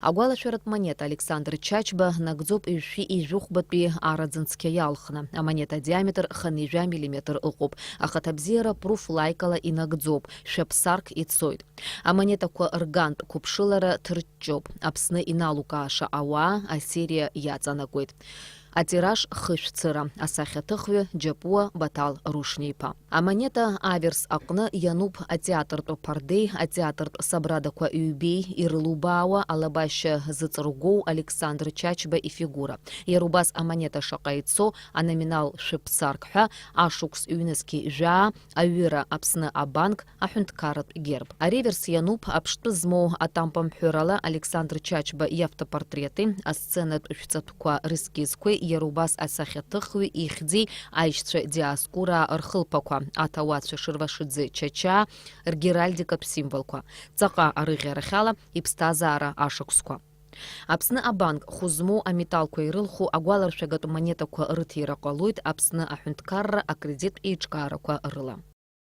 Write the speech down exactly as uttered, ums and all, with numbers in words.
Агәалашәаратә монета Александр Чачба нагӡоуп ҩажәи жәохәбатәи араӡын цқьа иалхны. Амонета адиаметр хынҩажәа миллиметр ыҟоуп. Ахаҭабзиара пруф лаикала инагӡоуп, шәаԥсарк ицоит. Амонетақәа ргантә қәыԥшылара ҭырҷҷоуп. Аԥсны иналукааша ауаа асериа иаҵанакуеит. Атираж хышә цыра, асахьаҭыхҩы Џьапуа Баҭал Рушьниаиԥа. Амонета аверс аҟны иануп атеатртә ԥардеи, атеатртә сабрадақәа ҩбеи ирылубаауа алабашьа зыҵыргәоу Александр Чачба ифигура. Иара убас амонета шаҟа ицо, аноминал шәыԥсарк ҳәа, ашықәс ҩнызқьи жәаа, аҩыра Аԥсны абанк, аҳәынҭқарратә герб. Ареверс иануп аԥштәы змоу атампамҳәырала Александр Чачба иавтопортрети, асценатә шәҵатәқәа рескизқәеи, иара убас асахьаҭыхҩы ихьӡи аишьцәа Диоскура рхылԥақәа, аҭауадцәа Шырвашиӡе Чачаа ргеральдикатә символқәа, ҵаҟа арыӷьарахьала иԥсҭазаара ашықәсқәа. Аԥсны абанк хәы змоу аметалқәа ирылху агәаларшәагатә монетақәа рыҭира ҟалоит Аԥсны аҳәынҭқарра акредиттә еиҿкаарақәа рыла.